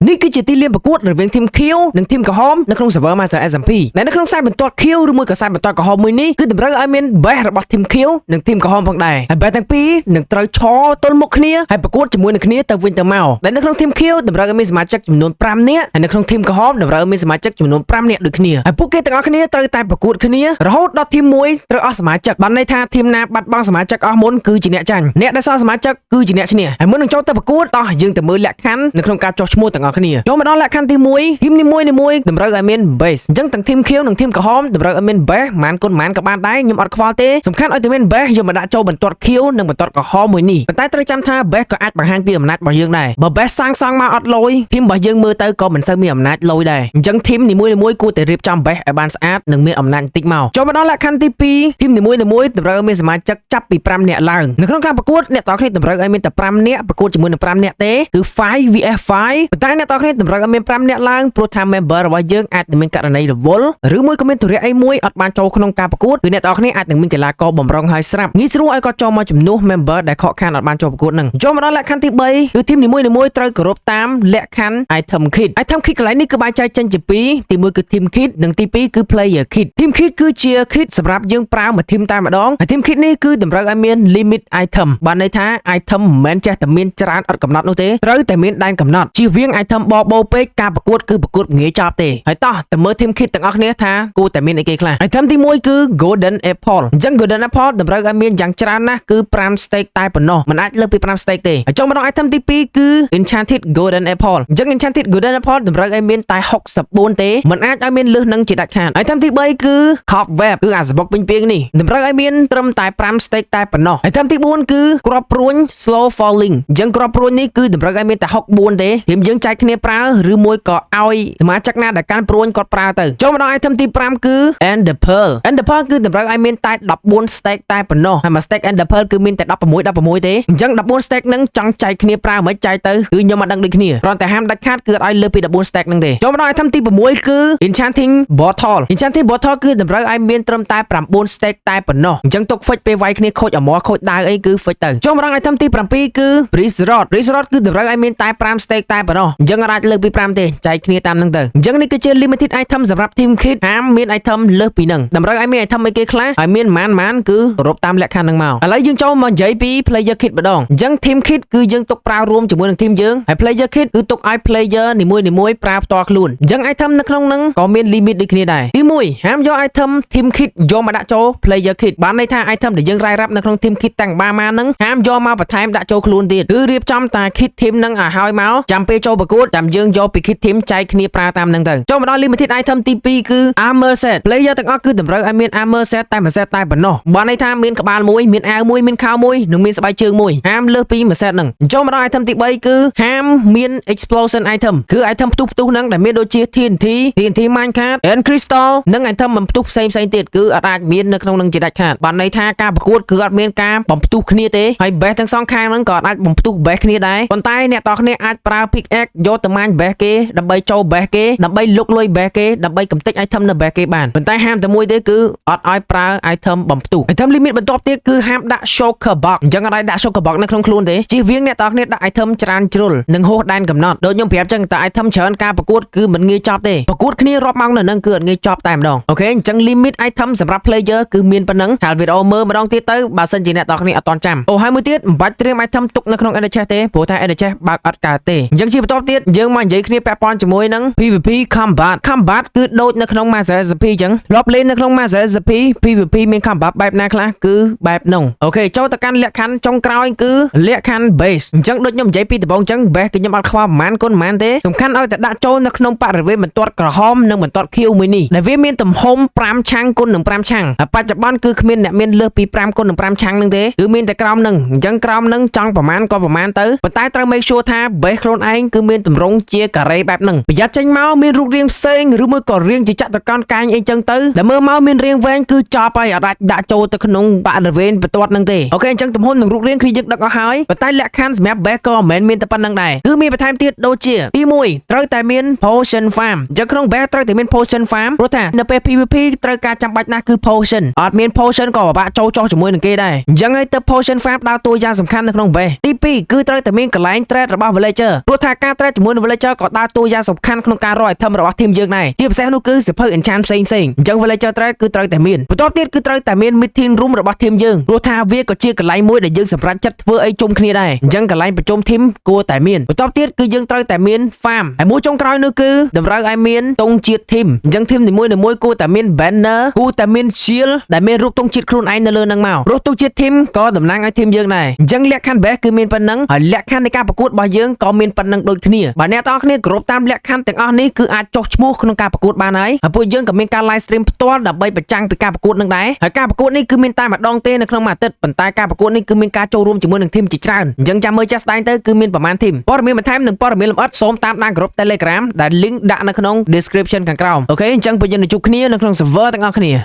នេះគឺជាទីលានប្រកួតរវាង team ខៀវនិង team ក្រហមនៅក្នុង server Master SMP ដែលនៅក្នុងខ្សែបន្ទាត់ខៀវឬមួយក៏ខ្សែបន្ទាត់ក្រហមមួយនេះគឺតម្រូវឲ្យមាន base របស់ team ខៀវនិង team ក្រហមផងដែរហើយ base ទាំងពីរនឹងត្រូវឈរទល់មុខគ្នាហើយប្រកួតជាមួយនឹងគ្នាទៅវិញទៅមកដែលនៅក្នុង team ខៀវតម្រូវឲ្យមានសមាជិកចំនួន5នាក់ហើយនៅក្នុង team ក្រហមតម្រូវឲ្យមានសមាជិកចំនួន5នាក់ដូចគ្នាហើយពួកគេទាំងអស់គ្នាត្រូវតែប្រកួតគ្នារហូតដល់ team មួយត្រូវអស់សមាជិកបានន័យថា team ណាបាត់បង់សមាជិកអស់មុនគឺជាអ្នកចាញ់អ្នកដែលសល់សមាជិកគឺជាអ្នកឈ្នះហើយមុននឹងចូលទៅប្រកួតតោះយើងទៅមើលលក្ខខណ្ឌនៅក្នុងការចុះឈ្មោះទាំងអស់គ្នាចូលមកដល់លក្ខខណ្ឌទី1 team នីមួយៗតម្រូវឲ្យមាន base អញ្ចឹងទាំង team ខៀវនិង team ក្រហមតម្រូវឲ្យមាន base ប៉ុន្មានគុណប៉ុន្មានក៏បានដែរខ្ញុំអត់ខ្វល់ទេសំខាន់ឲ្យតែមាន base យកមកដាក់ចូលបន្ទាត់ខៀវនិងបន្ទាត់ក្រហមមួយនេះប៉ុន្តែត្រូវចាំថា base ក៏អាចបង្ហាញពីអំណាចរបស់យើងដែរបើ base សាងសង់មកអត់លយ team របស់យើងមើលទៅក៏មិនសូវមានអំណាចលយដែរអញ្ចឹង team នីមួយៗគួរតែរៀបចំ base ឲ្យបានស្អាតនិងមានអំណាចបន្តិចមកចូលមកដល់លក្ខខណ្ឌទី2 team នីមួយៗតម្រូវឲ្យមានសមាជិកចាប់ពី5នាក់ឡើងនៅក្នុងការប្រកួតអ្នកទាំងគ្នាតម្រូវឲ្យមានតែ5នាក់ប្រកួតជាមួយនឹង5នាក់ទេគឺ5 vs 5ប៉ុន្តែអ្នកទាំងគ្នាតម្រូវឲ្យមាន5នាក់ឡើងព្រោះថា member របស់យើងអាចនឹងមានករណីរវល់ឬមួយក៏មានទរៈអីមួយអត់បានចូលក្នុងការប្រកួតគឺអ្នកទាំងគ្នាអាចនឹងមានកីឡាករបំរុងឲ្យស្រាប់ងាយស្រួលឲ្យគាត់ចូលមកជំនួស member ដែលខកខានអត់បានចូលប្រកួតនឹងចូលមកដល់លក្ខខណ្ឌទី3គឺ team នីមួយៗត្រូវគោរពតាមលក្ខខណ្ឌ item kit item kit កន្លែងនេះគឺបែងចែកចេញជាពីរទី1គឺ team kit និងទី2គឺ player kit team kit គឺជា kit សម្រាប់យើងប្រើមួយ team តែម្ដងហើយ team kit នេះគឺតម្រូវឲ្យមាន limit item បានន័យថា item មិនមែនចេះតែមានច្រើនឥតកំណត់នោះទេត្រូវតែមានដែនកំណត់ជៀសវាង item បបោពេកការប្រកួតគឺប្រកួតងាយចប់ទេហើយតោះទៅមើល team kit ទាំងអស់គ្នាថាគួរតែមានអីគេខ្លះ item ទី1គឺ golden apple អញ្ចឹង golden apple តម្រូវឲ្យមានយ៉ាងច្រើនណាស់គឺ5 stack តែប៉ុណ្ណោះមិនអាចលើសពី5 stack ទេហើយចុងមកដល់ item ទី2គឺ enchanted golden apple អញ្ចឹង enchanted golden apple តម្រូវឲ្យមានតែ64ទេមិនអាចឲ្យមានលើសនឹងជាដាច់ខាត item ទី3គឺ cobweb គឺអាសបុកពេញពីងនេះតម្រូវឲ្យមានត្រឹមតែ5 stack តែប៉ុណ្ណោះ item ទី4គឺគ្រាប់ព្រួញ slow falling អញ្ចឹងគ្រាប់ព្រួញនេះគឺតម្រូវឲ្យមានតែ64ទេทีមយើងចែកគ្នាប្រើឬមួយក៏ឲ្យសមាជិកណាដែលកាន់ព្រួញគាត់ប្រើទៅចូលមកដល់ item ទី5គឺ ender pearl ender pearl គឺតម្រូវឲ្យមានតែ14 stack តែប៉ុណ្ណោះហើយមួយ stack ender pearl គឺមានតែ16 16ទេអញ្ចឹង14 stack ហ្នឹងចង់ចែកគ្នាប្រើមិនចែកទៅគឺខ្ញុំអត់ដឹងដូចគ្នាគ្រាន់តែហាមដាច់ខាតគឺអត់ឲ្យលើសពី14 stack ហ្នឹងទេចូលមកដល់ item ទី6គឺ enchanting bottle enchanting bottle គឺតម្រូវឲ្យមានត្រឹមតែ9 stack តែប៉ុណ្ណោះអញ្ចឹងទុក fix ពេលវាយគ្នាខូចអមខូចដាវអីគឺ fix ទៅចូលមកដល់ item ទី7គឺ blaze rod blaze rod គឺតម្រូវឲ្យមានតែ5 stack តែប៉ុណ្ណោះអញ្ចឹងអាចលើសពី5ទេចែកគ្នាតាមហ្នឹងទៅអញ្ចឹងនេះគឺជា limited item សម្រាប់ team kit ហាមមាន item លើសពីហ្នឹងតម្រូវឲ្យមាន item អីគេខ្លះហើយមានប៉ុន្មានប៉ុន្មានគឺគោរពតាមលក្ខខណ្ឌហ្នឹងមកឥឡូវយើងចូលមកនិយាយពី player kit ម្ដងអញ្ចឹង team kit គឺយើងទុកប្រើរួមជាមួយនឹង team យើងហើយ player kit គឺទុកឲ្យ player នីមួយៗប្រើផ្ទាល់ខ្លួនអញ្ចឹង item នៅក្នុងហ្នឹងក៏មាន limit ដូចគ្នាដែរទី1ហាមយក item team kit យកមកដាក់ចូល player kit បានន័យថា item ដែលយើងរាយរាប់នៅក្នុង team kit តាំងបាម៉ាហ្នឹងហាមយកមកបន្ថែមដាក់ចូលខ្លួនទៀតគឺរៀបចំតា kit team ហ្នឹងឲ្យហើយមកចាំពេលចូលប្រកួតចាំយើងយកពី kit team ចែកគ្នាប្រើតាមហ្នឹងទៅចូលមកដល់ limited item ទី2គឺ armor set player ទាំងអស់គឺតម្រូវឲ្យមាន armor set តែមួយ set តែប៉ុណ្ណោះបានន័យថាមានក្បាលមួយមានអាវមួយមានខោមួយនិងមានស្បែកជើងមួយហាមលើសពីមួយ set ហ្នឹងចូលមកដល់ item ទី3គឺហាមមាន explosion item គឺ item ផ្ទុះផ្ទុះហ្នឹងដែលមានដូចជា TNT TNT minecart and crystal និង item បំផ្ទុះផ្សេងផ្សេងទៀតគឺអត់អាចមាននៅក្នុងនឹងជាដាច់ខាតបានន័យថាការប្រកួតគឺអត់មានការបំផ្ទុះគ្នាទេហើយ base ទាំងសងខាងហ្នឹងក៏អត់អាចបំផ្ទុះ base គ្នាដែរប៉ុន្តែអ្នកតគ្នាអាចប្រើ pickaxe យកទៅ mine base គេដើម្បីចូល base គេដើម្បីលុកលុយ base គេដើម្បីកំទេច item នៅ base គេបានប៉ុន្តែហាមតែមួយទេគឺអត់ឲ្យប្រើ item បំផ្ទុះ item limit បន្ទាប់ទៀតគឺហាមដាក់ shulker box អញ្ចឹងអត់ឲ្យដាក់ shulker box នៅក្នុងខ្លួនទេជៀសវាងអ្នកតគ្នាដាក់ item ច្រើនជ្រុលនិងហួសដែនកំណត់ដូចខ្ញុំប្រាប់ចឹងតែ item ច្រើនការប្រកួតគឺមិនងាយចប់ទេប្រកួតគ្នារាប់ម៉ោងនៅនឹងគឺអត់ងាយចប់តែម្ដង OK អញ្ចឹង limit item សម្រាប់ player គឺមានប៉ុណ្ណឹងកាលវីដេអូមើលម្ដងទៀតទៅបើសិនជាអ្នកតគ្នាអត់តន់ចាំអូហើយមួយទៀតមិនបាច់ត្រៀម item ទុកនៅក្នុង ender chest ទេព្រោះថា ender chest បើកអត់កើតទេអញ្ចឹងជាបន្ទាប់ទៀតយើងមកនិយាយគ្នាពាក់ព័ន្ធជាមួយនឹង PVP combat combat គឺដូចនៅក្នុង Master SMP អញ្ចឹងធ្លាប់លេងនៅក្នុង Master SMP PVP មាន combat បែបណាខ្លះគឺបែបនោះOK ចូលទៅកាន់លក្ខខណ្ឌចុងក្រោយគឺលក្ខខណ្ឌ base អញ្ចឹងដូចខ្ញុំនិយាយពីដំបូងអញ្ចឹង base គឺខ្ញុំអត់ខ្វល់ប្រហែលគុណប្រហែលទេសំខាន់ឲ្យតែដាក់ចូលនៅក្នុងបរិវេណបន្ទាត់ក្រហមនិងបន្ទាត់ខៀវមួយនេះដែលវាមានទំហំ5 chunk គុណនឹង5 chunk ហើយបច្ចុប្បន្នគឺគ្មានអ្នកមានលើសពី5គុណនឹង5 chunk នឹងទេគឺមានតែក្រោមនឹងអញ្ចឹងក្រោមនឹងចង់ប្រមាណក៏ប្រមាណទៅប៉ុន្តែត្រូវ make sure ថា base ខ្លួនឯងគឺមានទម្រង់ជាការ៉េបែបហ្នឹងប្រយ័ត្នចេញមកមានរូបរាងផ្សេងឬមួយក៏រាងជាចតុកោណកែងអីចឹងទៅដែលមើលមកមានរាងវែងគឺចប់ហើយអត់អាចដាក់ចូលទៅក្នុងបរិវេណបន្ទាត់ហ្នឹងទេOK អញ្ចឹងទំហំនិងរូបរាងគ្នាយើងដឹកអស់ហើយប៉ុន្តែលក្ខខណ្ឌសម្រាប់ base ក៏មិនមែនមានតែប៉ុណ្្នឹងដែរគឺមានបន្ថែមទៀតដូចជាទី1ត្រូវតែមាន potion farm អញ្ចឹងក្នុង base ត្រូវតែមាន potion farm ព្រោះថានៅពេល PVP ត្រូវការចាំបាច់ណាស់គឺ potion អត់មាន potion ក៏ពិបាកចូលចុះជាមួយនឹងគេដែរអញ្ចឹងហើយទៅ potion farm ដើរតួយ៉ាងសំខាន់នៅក្នុង base ទី2គឺត្រូវតែមានកន្លែង trade របស់ villager ព្រោះថាការ trade ជាមួយ ជាមួយនឹង villager ក៏ដើរតួយ៉ាងសំខាន់ក្នុងការរក item របស់ team យើងដែរជាពិសេសនោះគឺសៀវភៅ enchant ផ្សេងផ្សេងអញ្ចឹង villager trade គឺត្រូវតែមានបន្ទាប់ទៀតគឺត្រូវតែមាន meeting room របស់ team យើងព្រោះថាវាក៏ជាកន្លែងមួយដែលយើងសម្រេចចិត្តធ្វើអីជុំគ្នាដែរអញ្ចឹងកន្លែងប្រជុំ team គួរតែមានបន្ទាប់ទៀតគឺយើងត្រូវតែមាន farm ហើយមួយចុងក្រោយនោះគឺតម្រូវឲ្យមានទង់ជាតិ team អញ្ចឹង team នីមួយៗគួរតែមាន banner គួរតែមាន shield ដែលមានរូបទង់ជាតិខ្លួនឯងនៅលើនឹងមកព្រោះទង់ជាតិ team ក៏តំណាងឲ្យ team យើងដែរអញ្ចឹងលក្ខខណ្ឌ base គឺមានប៉ុណ្ណឹងហើយលក្ខខណ្ឌនៃការប្រកួតរបស់យើងក៏មានប៉ុណ្ណឹងដូចគ្នាបើអ្នកទាំងអស់គ្នាគោរពតាមលក្ខខណ្ឌទាំងអស់នេះគឺអាចចុះឈ្មោះក្នុងការប្រកួតបានហើយហើយពួកយើងក៏មានការ live stream ផ្ទាល់ដើម្បីបញ្ចាំងពីការប្រកួតនឹងដែរហើយការប្រកួតនេះគឺមានតែម្ដងទេនៅក្នុងមួយអាទិត្យប៉ុន្តែការប្រកួតនេះគឺមានការចូលរួមជាមួយនឹង team ជាច្រើនអញ្ចឹងចាំមើលចាស់ស្ដែងទៅគឺមានប្រមាណ team ព័ត៌មានបន្ថែមនិងព័ត៌មានលម្អិតសូមតាមដានក្រុម Telegram ដែល link ដាក់នៅក្នុង description ខាងក្រោម OK អញ្ចឹងពួកយើងនឹងជួបគ្នានៅក្នុង server ទាំងអស់គ្នា។